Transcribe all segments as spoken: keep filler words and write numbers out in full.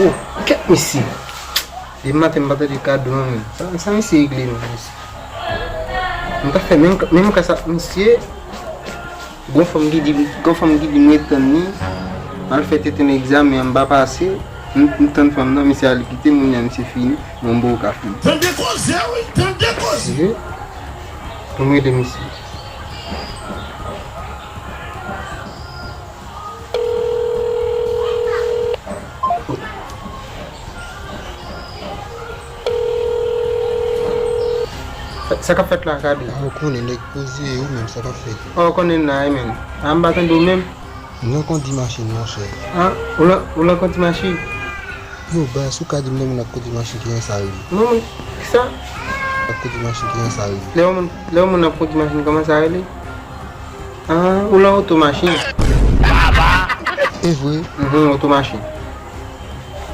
Oh, kèt mesye. Depi maten m pa tande kado an menm. Sa, sa misye regle menm, mesye? M ta fè menm, menm ka sa misye. Gon fanm ki di, gon fanm ki di m ret tann li. M al fè tenten egzamen an, m pa pase. M, m tann fanm nan, misye al kite m, kounye a misye fini. Mwen m poko ka fini. Tande koze wi, tande koze. Mesye, pou m rele misye. Sa k ap fèt la, Kado? Ah, ou konnen nèg poze, ou menm sa k ap fèt? Oh, ou konnen m la wi, menm. Ah, m pa tande w menm. M nan kondi machin, monchè. Ah, ou nan, ou nan kondi machin? Yo, baz, ou ka di m lè moun ap kondi machin, kijan sa rele? Moun, kisa? Ap kondi machin, kijan sa rele? Lè yon moun, lè yon moun ap kondi machin, kòman sa rele? Ah, ou nan oto machin? E vre? Mhm, oto machin.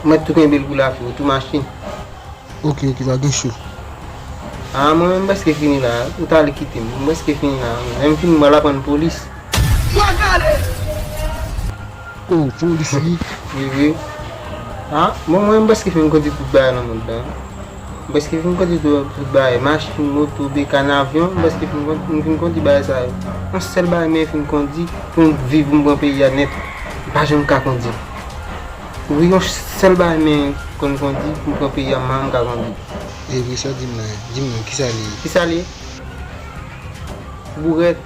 Mwen tou kenbe l pou lavi, oto machin. Ok, ok, pa gen cho. Ah, mwen menm m prèske fini la. Ou t ale kite m. M prèske fini la. Lè m fini, m pral aprann polis. Oh, polis wi. Wi, wi. Ah, bon, mwen m prèske fin kondi tout bagay nan mond lan. M prèske fin kondi tout, tout bagay. Machin, moto, bekàn, avyon, m prèske fin kondi, m fin kondi bagay sa yo. Yon sèl bagay mwen fin kondi, pou m viv, pou m pran peyi a nèt. M pa janm ka kondi. Wi, yon sèl bagay mwen konn kondi, pou m pran peyi a, m pa janm ka kondi. E vre sa w di m nan, di m non, kisa li ye? Kisa li ye? Bourèt.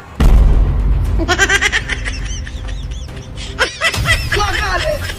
Fò gade!